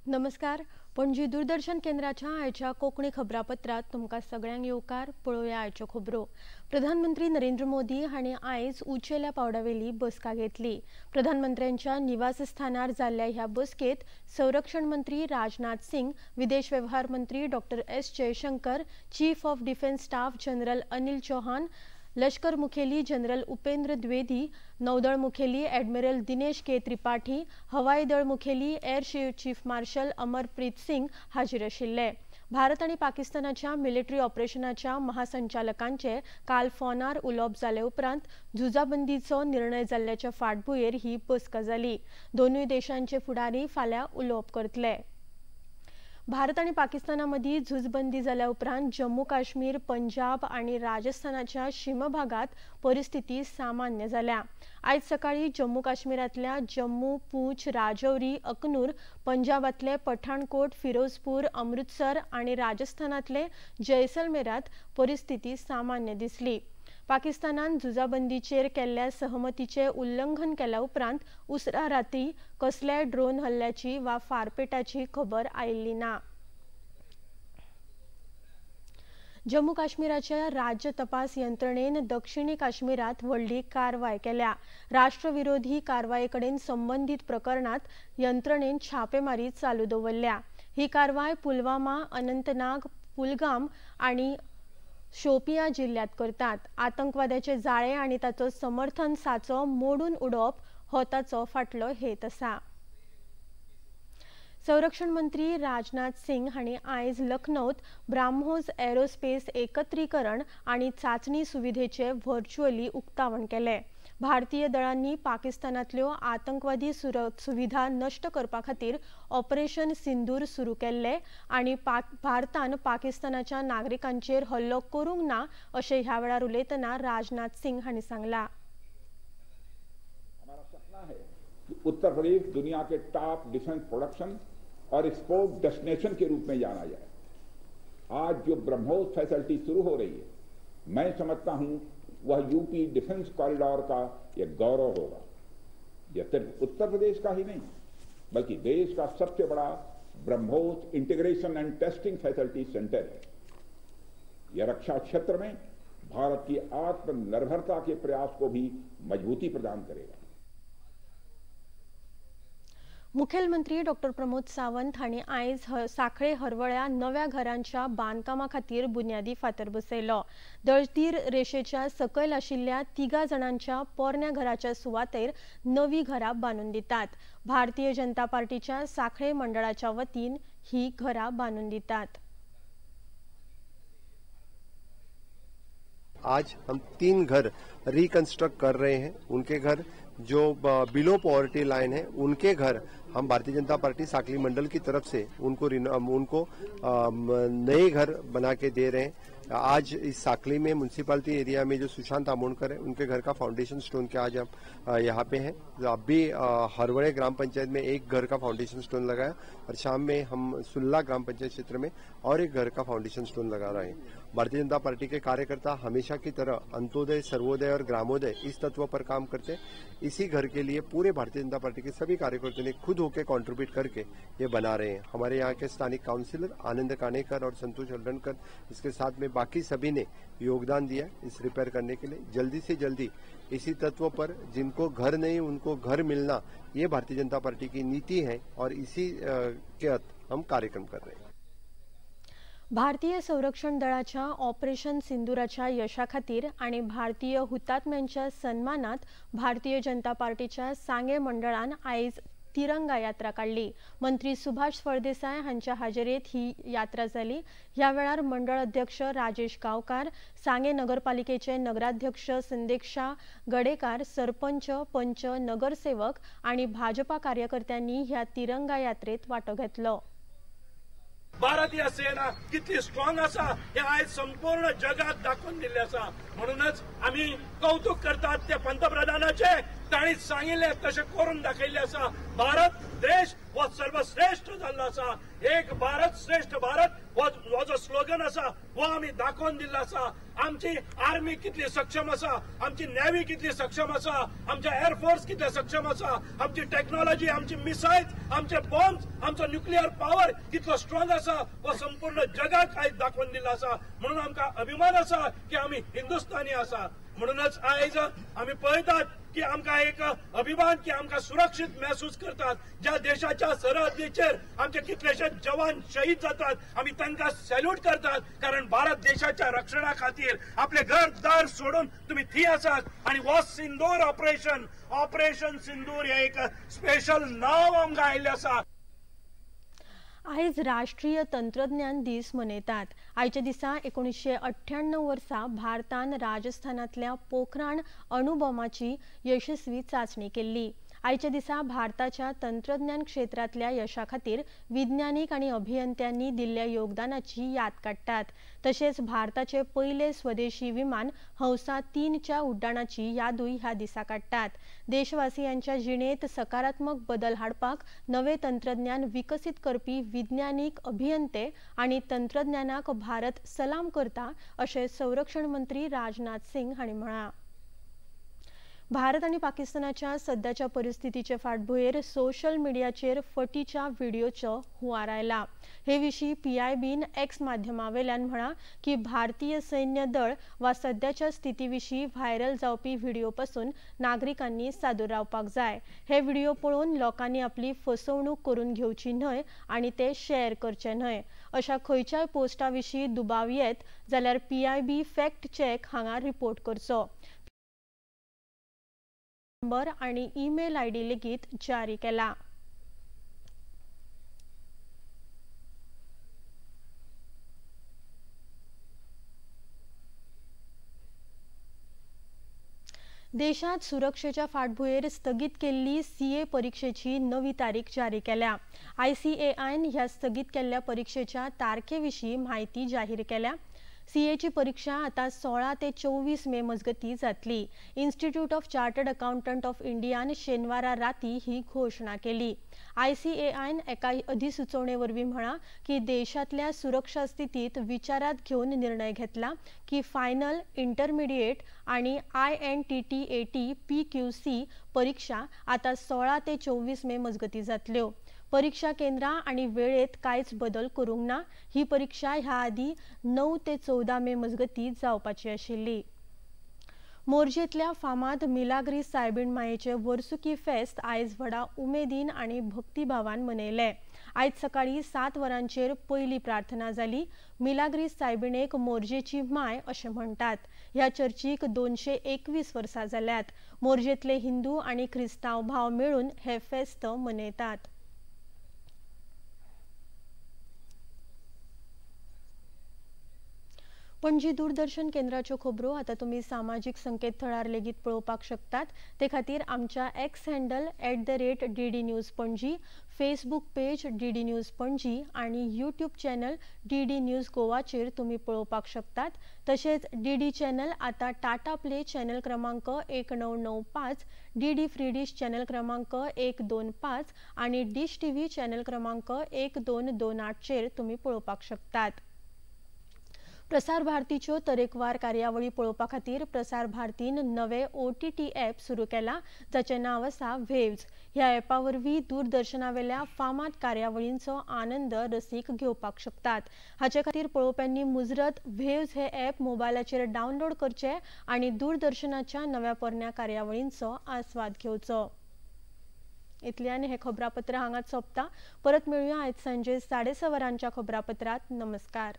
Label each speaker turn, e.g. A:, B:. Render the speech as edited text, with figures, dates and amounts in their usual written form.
A: नमस्कार, पणजी दूरदर्शन केंद्राच्या आयच्या कोंकणी खबरापत्रात तुमकां सगळ्यांक येवकार. पळोवया आयच्यो खबरो. प्रधानमंत्री नरेंद्र मोदी हांणी आयज उंचेल्या पावंड्यावेली बसका घेतली. प्रधानमंत्र्यांच्या निवासस्थानार जाल्ल्या ह्या बसकेत संरक्षण मंत्री राजनाथ सिंग, विदेश वेव्हार मंत्री doctor S Jaishankar, chief of defence staff general Anil Chauhan, लष्कर मुखेली जनरल उपेंद्र द्विवेदी, नौदळ मुखेली ॲडमिरल दिनेश के त्रिपाठी, हवाई दळ मुखेली air chief marshal Amarpreet Singh हाजीर आशिल्ले. भारत आनी पाकिस्तानाच्या मिलिटरी ऑपरेशनाच्या महासंचालकांचे काल फोनार उलोवप जाले उपरांत झुजाबंदीचो निर्णय जाल्ल्याच्या फाटभुंयेर ही बसका जाली. दोनूय देशांचे फुडारी फाल्यां उलोवप करतले. भारत आनी पाकिस्ताना मदीं झुजबंदी जाल्या उपरांत जम्मू काश्मीर, पंजाब आनी राजस्थानाच्या शिमभागात परिस्थिती सामान्य जाल्या. आयज सकाळीं जम्मू काश्मीरांतल्या जम्मू, पूंछ, राजौरी, अकनूर, पंजाबांतले पठाणकोट, फिरोजपूर, अमृतसर आनी राजस्थानांतले जैसलमेरात परिस्थिती सामान्य दिसली. पाकिस्तानान झुजाबंदीचेर केल्ल्या सहमतीचे उल्लंघन केल्या उपरांत उसरा राती कसल्याय ड्रोन हल्ल्याची वा फारपेटाची खबर आयिल्ली ना. जम्मू काश्मीराच्या राज्य तपास यंत्रणेन दक्षिणी काश्मीरात व्हडली कारवाय केल्या. राष्ट्रविरोधी कारवाये कडेन संबंदीत प्रकरणात यंत्रणेन छापेमारी चालू दवरल्या. ही कारवाय पुलवामा, अनंतनाग, पुलगाम आनी शोपिया जिल्ह्यात करतात. आतंकवाद्याचे जाळे आनी ताचो समर्थन साचो मोडून उडोवप हो ताचो फाटलो हेत आसा. संरक्षण मंत्री राजनाथ सिंग हांणी आयज लखनौत ब्राह्मोस एरोस्पेस एकत्रीकरण आनी चांचणी सुविधेचे व्हर्च्युअली उक्तावण केले. भारतीय दळांनी पाकिस्तानांतल्यो आतंकवादी सुविधा नश्ट करपा खातीर ऑपरेशन सिंदूर सुरू केल्ले आनी भारतान पाकिस्तानाच्या नागरिकांचेर हल्लो करूंक ना अशें ह्या वेळार उलयतना राजनाथ सिंग हांणी सांगलां.
B: उत्तर प्रदेश दुनिया के टॉप डिफेंस प्रोडक्शन और एक्सपोर्ट डेस्टिनेशन के रूप में जाना जाए. आज जो ब्रह्मोस फैसिलिटी शुरू हो रही है, मैं समझता हूं वह यूपी डिफेंस कॉरिडोर का यह गौरव होगा. यह सिर्फ उत्तर प्रदेश का ही नहीं बल्कि देश का सबसे बड़ा BrahMos integration and testing facility centre है. यह रक्षा क्षेत्र में भारत की आत्मनिर्भरता के प्रयास को भी मजबूती प्रदान करेगा.
A: मुखेलमंत्री डॉक्टर प्रमोद सावंत हांणी आयज सांखळे हरवळ्या नव्या घरांच्या बांदकामा खातीर बुन्यादी फातर बसयलो. दळदीर रेशेच्या सकयल आशिल्ल्या 3 जाणांच्या पोरण्या घराच्या सुवातेर नवी घरां बांदून दितात. भारतीय जनता पार्टीच्या सांखळे मंडळाच्या वतीन ही घरां बांदून दितात.
C: आज हम 3 घर रिकंस्ट्रक्ट कर रहे हैं. उनके घर जो बिलो पॉवर्टी लाइन है, उनके घर हम भारतीय जनता पार्टी साकली मंडल की तरफ से उनको नए घर बना के दे रहे हैं. आज इस साकली में म्यूनसिपालिटी एरिया में जो सुशांत आमोणकर है, उनके घर का फाउंडेशन स्टोन के आज हम यहाँ पे हैं. अब भी हरवड़े ग्राम पंचायत में एक घर का फाउंडेशन स्टोन लगाया और शाम में हम सुल्ला ग्राम पंचायत क्षेत्र में और एक घर का फाउंडेशन स्टोन लगा रहे हैं. भारतीय जनता पार्टी के कार्यकर्ता हमेशा की तरह अंत्योदय, सर्वोदय और ग्रामोदय इस तत्व पर काम करते. इसी घर के लिए पूरे भारतीय जनता पार्टी के सभी कार्यकर्ताओं ने खुद होकर कंट्रीब्यूट करके ये बना रहे हैं. हमारे यहाँ के स्थानिक काउंसिलर आनंद कानेकर और संतोष हल्दनकर, इसके साथ में बाकी सभी ने योगदान दिया इस रिपेयर करने के लिए. जल्दी से जल्दी इसी तत्व पर जिनको घर नहीं उनको घर मिलना, ये भारतीय जनता पार्टी की नीति है और इसी के हम कार्यक्रम कर रहे हैं.
A: भारतीय संरक्षण दळाच्या ऑपरेशन सिंदूराच्या यशा खातीर आनी भारतीय हुतात्म्यांच्या सन्मानात भारतीय जनता पार्टीच्या सांगे मंडळान आयज तिरंगा यात्रा काडली. मंत्री सुभाष फळदेसाय हांच्या हाजेरेत ही यात्रा जाली. ह्या वेळार मंडळ अध्यक्ष राजेश गांवकार, सांगे नगरपालिकेचे नगराध्यक्ष संदेक्षा गडेकार, सरपंच, पंच, नगरसेवक आनी भाजपा कार्यकर्त्यांनी ह्या तिरंगा यात्रेत वांटो घेतलो.
D: भारतीय सेना कितली स्ट्रॉंग आसा हे आयज संपूर्ण जगाक दाखोवन दिल्लें आसा. म्हणूनच आमी कौतुक करतात ते पंतप्रधानाचे, तांणी सांगिल्लें तशें करून दाखयल्लें आसा. भारत देश हो सर्वश्रेष्ठ जाल्लो आसा. एक भारत श्रेष्ठ भारत हो जो स्लोगन आसा हो आमी दाखोवन दिल्लो आसा. आमची आर्मी कितली सक्षम आसा, आमची नेव्ही कितली सक्षम आसा, आमचे एअरफोर्स कितले सक्षम आसा, आमची टेक्नॉलॉजी, आमची मिसायल्स, आमचे बॉम्ब्स, आमचो न्युक्लियर पावर कितलो स्ट्रॉंग आसा हो संपूर्ण जगाक आयज दाखोवन दिल्लो आसा. म्हणून आमकां अभिमान आसा की आमी हिंदुस्थानी आसा. म्हणूनच आयज आमी पळयतात की आमकां एक अभिमान की आमकां सुरक्षीत महसूस करतात. ज्या देशाच्या सरहद्दीचेर आमचे कितलेशे जवान शहीद जातात आमी तांकां सॅल्यूट करतात, कारण भारत देशाच्या रक्षणा खातीर आपले घर दार सोडून तुमी थंय आसात. आनी हो सिंदूर ऑपरेशन, ऑपरेशन सिंदूर हे एक स्पेशल नांव आमकां आयिल्लें आसा.
A: आयज राष्ट्रीय तंत्रज्ञान दीस मनयतात. आयच्या दिसा 1998 वर्सा भारतान राजस्थानांतल्या पोखराण अणुबॉमाची यशस्वी चांचणी केल्ली. आयच्या दिसा भारताच्या तंत्रज्ञान क्षेत्रांतल्या यशा खातीर विज्ञानीक आनी अभियंत्यांनी दिल्ल्या योगदानाची याद काडटात. तशेंच भारताचे पयले स्वदेशी विमान हंसा 3च्या उड्डाणाची यादूय ह्या दिसा काडटात. देशवासियांच्या जिणेंत सकारात्मक बदल हाडपाक नवे तंत्रज्ञान विकसीत करपी विज्ञानीक, अभियंते आनी तंत्रज्ञानाक भारत सलाम करता अशें संरक्षण मंत्री राजनाथ सिंग हांणी म्हळां. भारत आनी पाकिस्तानाच्या सद्याच्या परिस्थितीचे फाटभुंयेर सोशल मिडियाचेर फटीच्या व्हिडियोचो हुंवार आयला. हे विशीं PIBन एक्स माध्यमावेल्यान म्हळां की भारतीय सैन्य दळ वा सद्याच्या स्थिती विशीं व्हायरल जावपी व्हिडिओ पासून नागरिकांनी सादूर रावपाक जाय. हे व्हिडिओ पळोवन लोकांनी आपली फसवणूक करून घेवची न्हय आनी ते शेअर करचे न्हय. अशा खंयच्याय पोस्टा विशीं दुबाव येत जाल्यार PIB fact check हांगा रिपोर्ट करचो. नंबर आणि ईमेल आयडी लेगीत जारी केला. देशात सुरक्षेच्या फाटभुंयेर स्थगीत केल्ली CA परीक्षेची नवी तारीख जारी केल्या. ICAIन ह्या स्थगीत केल्ल्या परीक्षेच्या तारखे विशीं म्हायती जाहीर केल्या. CAची परीक्षा आता 16 ते 24 मे मजगती जातली. Institute of chartered accountant of इंडियान शेनवारा राती ही घोषणा केली. ICAIन एका अधिसुचोवणे वरवीं म्हळां की देशांतल्या सुरक्षा स्थितीत विचारात घेवन निर्णय घेतला की फायनल, इंटरमिडिएट आनी INTTAT PQC परीक्षा आता 16 ते 24 मे मजगती जातल्यो. परीक्षा केंद्रां आनी वेळेत कांयच बदल करूंक ना. ही परीक्षा ह्या आदी 9 ते 14 मे मजगती जावपाची आशिल्ली. मोरजेंतल्या फामाद मिलाग्री सायबीण मायेचे वर्सुकी फेस्त आयज व्हडा उमेदीन आनी भक्तिभावान मनयले. आयज सकाळीं 7 वरांचेर पयली प्रार्थना जाली. मिलाग्री सायबिणेक मोरजेची माय अशें म्हणटात. ह्या चर्चीक 221 वर्सां जाल्यात. मोरजेंतले हिंदू आनी क्रिस्तांव भाव मेळून हे फेस्त मनयतात. पणजी दूरदर्शन केंद्राच्यो खबरो आता तुमी सामाजीक संकेतथळार लेगीत पळोवपाक शकतात. ते खातीर आमच्या X handle @DD News Panaji, Facebook page DD News Panaji आनी यूट्यूब चॅनल DD news गोवाचेर तुमी पळोवपाक शकतात. तशेंच DD channel आता टाटा प्ले चॅनल क्रमांक 1995, DD free dish channel क्रमांक 125 आनी डिश TV channel क्रमांक 1228 चेर तुमी पळोवपाक शकतात. प्रसार भारतीच्यो तरेकवार कार्यावळी पळोवपा खातीर प्रसार भारतीन नवे OTT app सुरू केला, जाचें नांव आसा वेव्ज. ह्या ॲपा वरवीं दूरदर्शनावेल्या फामाद कार्यावळींचो आनंद रसीक घेवपाक शकतात. हाचे खातीर पळोवप्यांनी मुजरत वेव्ज हे ॲप मोबायलाचेर डावनलोड करचे आनी दूरदर्शनाच्या नव्या पोरण्या कार्यावळींचो आस्वाद घेवचो. इतल्यान हे खबरापत्र हांगाच सोंपता. परत मेळुया आयज सांजे 6:30 वरांच्या खबरापत्रांत. नमस्कार.